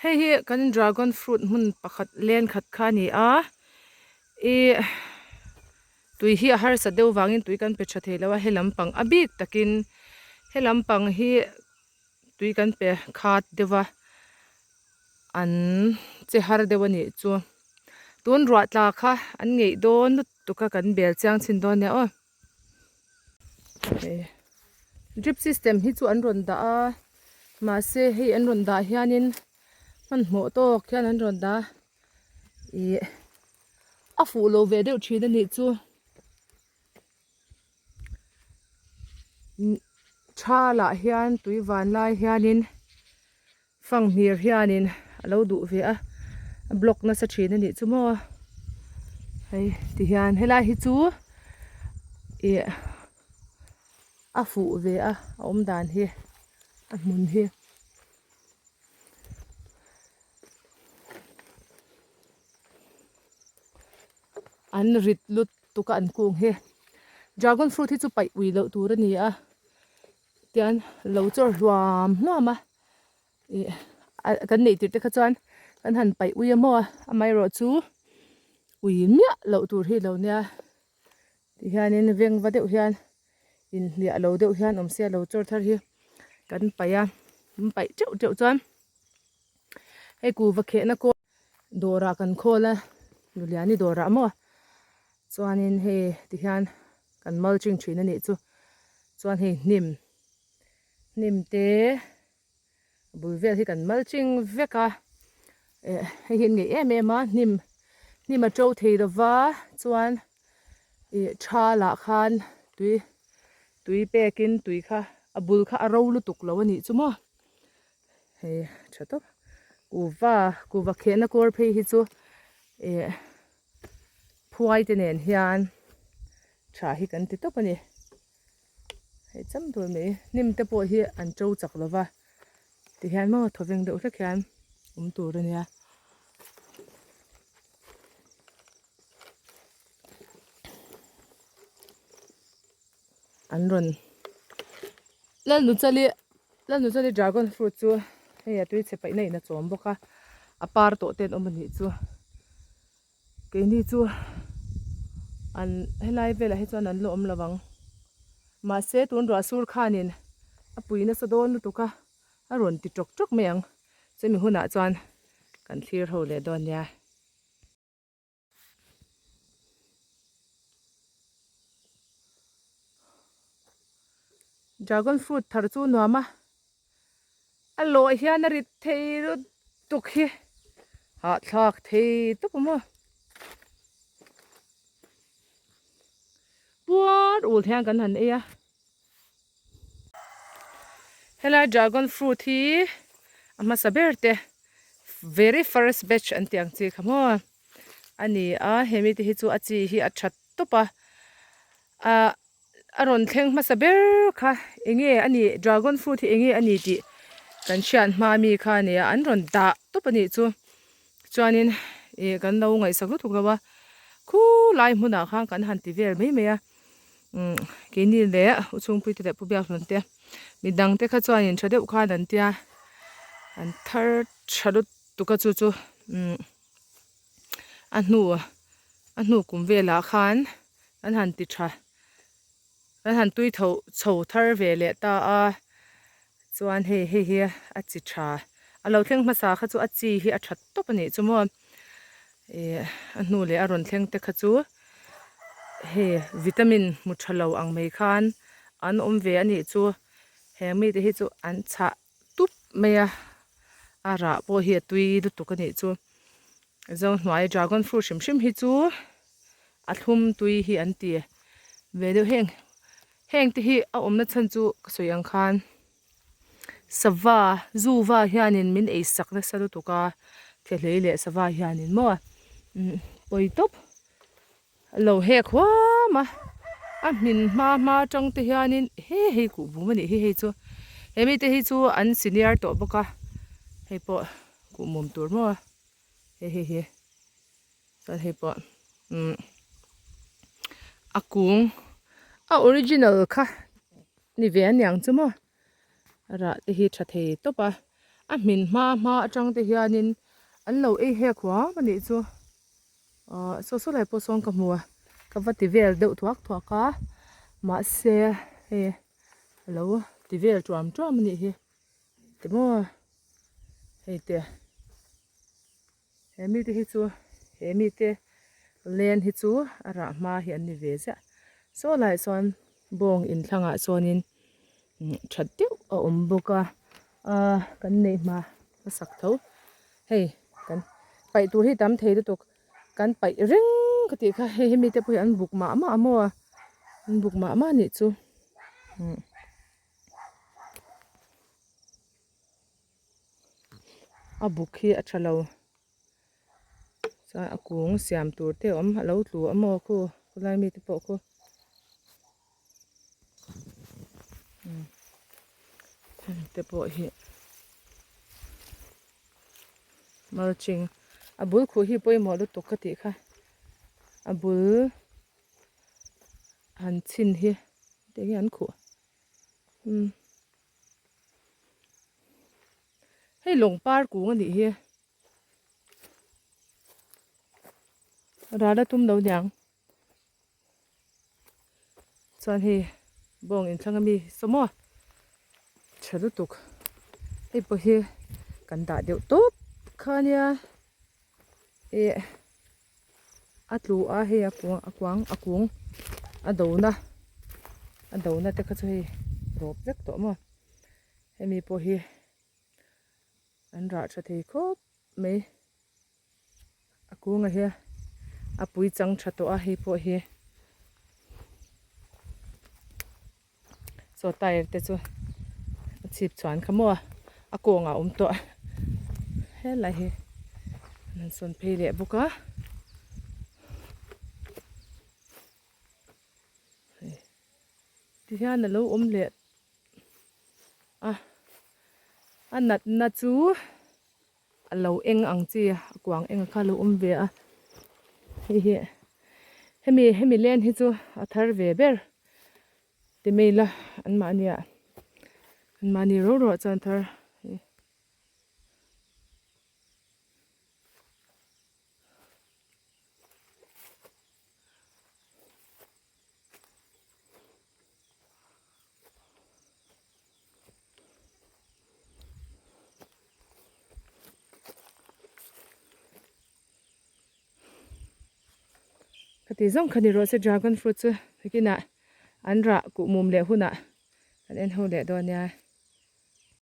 Hei hi kan dragon fruit hmun pakhat len khat kha a ni a, ih tui hi a harsa deuh vangin tui kan pe tha thei lo a, he lampang a bik takin he lampang hi tui kan pe khat deuh va an che har deuh a nih chu. Tun ruah tla kha an ngeih dawn lutuk a kan bel chiang chhin dawn nia aw. Drip system hi chu an rawn dah a mahse hei an rawn dah hianin hmanhmawh tawk hian an rawn dah a ih a fuh lo ve deuh thin a nih chu tha lah hian tui van lai hianin. Fanghmir hianin a lo duh ve a, a block nasa thin a nih chu maw. Hei tihian helai hi chu ih a fuh ve a, a awm dan hi a hmun hi. An rit lutuk a an kung hi. Dragon fruit hi chu paih ui loh tur a ni a. Tian lo chawr hluam hluam a ih kan neih tirh te kha chuan kan han paih ui a maw a amaherawh chu ui miah loh tur hi lo nia ti hianin veng va deuh hian inhliah lo deuh hian awm se a lo chawr thar hi kan paih a kan paih teuh teuh chuan hei kuhva khehna kawl dawrah kan khawl a Luliani dawrah maw chuanin hei tihian. Kan mulching thin a nih chu. Chuan hei hnim, hnim te a bul vel hi kan mulching vek a. Eh hei hi an ngeih em em a, hnim hnim a to thei lo va, chuan ih tha lah khan tui tui pekin tui kha a bul kha a ro lutuk lo a nih chu maw. Hei tha tawp kuhva kuhva khehna kawr phei hi chu ih. Phuai te nen hian tha hi kan ti tawp a ni. Hei cham tur mai hnim te pawh hi an to chak lo va tihian maw thawveng deuh hlek hian awm tur a nia. An rawn Lalnuchali Lalnuchali dragon fruit chu hei a tui chhe paihna in a chawm bawk a a par tawh te an awm a nih chu. Keini chu an helai velah hi chuan an la awm lo ang. Mahse tun ruah sur khanin a pui nasa dawn lutuk a, a rawn ti tawk tawk mai ang. Chumi hunah chuan kan thlir ho leh dawn nia. Dragon fruit thar chu nuam a, a lawh hian a rit thei lutuk hi hahthlak thei tawp a maw. Puar ul hian kan han ei a. Helai dragon fruit hi a hmasa ber te very first batch an tih ang chi kha maw a ni a hemi te hi chu a chi hi a that tawp a ah a rawn thleng hmasa ber kha enge a nih dragon fruit hi enge a ni tih kan hriat hma mi kha a ni a an rawn dah tawp a nih chu chuanin ih kan lo ngaihsak lutuk lo a khulai hmunah khan kan han ti vel mai mai a. Umm keini leh u chhungpui te leh pu biak hlawn te midang te kha chuanin tha deuh khan an tia an thar tha lutuk a chu chu umm a hnu a hnu kum velah khan an han ti tha an han tui tho chho thar ve leh ta a chuan hei hei hi a chi tha a lo thleng hmasa kha chu a chi hi a that tawp a nih chu maw Ih a hnu leh a rawn thleng te kha chu hei vitamin hmu tha lo ang mai khan an awm ve a nih chu heng mite hi chu an chhah tup mai a a rah pawh hi a tui lutuk a nih chu zohnuai dragon fruit hrim hrim hi chu a thlum tui hi an ti ve deuh heng heng te hi a awmna chhan chu ka sawi ang khan. Sava, zuva hianin min ei sak nasa lutuk a, thehlei leh sava hianin maw umm pawi tawp a lo hek huam a, a hmin hma hma atang te hianin he hei kuh bum a nih hi hei chu he mite hi chu an senior tawh bawk a, hei pawh kuh mum tur maw hei hei hi chuan hei pawh umm a kung a original kha. Ni ve aniang chu maw? Rah te hi tha thei tawp a. A hmin hma hma atang te hianin an lo ei hek huam a nih chu. Ahh saw saw lai pawh sawn ka hmu a, ka va ti vel deuh thuak thuak a, mahse hei a lo ti vel tuam tuam a nih hi timaw hei te he mite hi chu he mite len hi chu a rah hma hi an ni ve ziah saw lai chuan bawng inthlangah chuanin that deuh a awm bawk a ahh kan neih hma hmasak tho hei kan paih tur hi tam thei lutuk kan paih reng ka tih kha hei hemi te pawh hi an buk mah mah maw a an buk mah mah anih chu umm a buk hi a tha lo chuan a kung siam tur te a awm a lo tlu a maw khu khulai mite pawh khu Heng te pawh hi mulching a bul khuh hi pawimawh lutuk ka tih kha a bul han chhin hi tih hi an khuh umm hei lawng par kung a nih hi ral a tum lo niang. Chuan hei bawng inthlang ami saw maw tha lutuk hei pawh hi kan dah deuh tawp kha ania ih a tlu a hei a kuang a kuang a kung a do na a do na te kha chu hei rawp vek tawh maw hemi pawh hi an rah tha thei khawp mai. A kunga hi a pui chang tha tawh a hei pawh hi chaw tyre te chu a chhip chhuan kha maw a kawngah a awm tawh helai hi an han sawn phei leh bawk a tihian a lo awm leh a a natna chu. A lo eng ang chi a kuang eng kha a lo awm ve a hei hi hemi hemi len hi chu a thar ve ber ti mai ila an mahni ah an mahni ro ro ah chuan thar. Ka ti zawng kha ni rawh se dragon fruit chu nakinah an rah kuh mum leh hunah kan en ho leh dawn nia.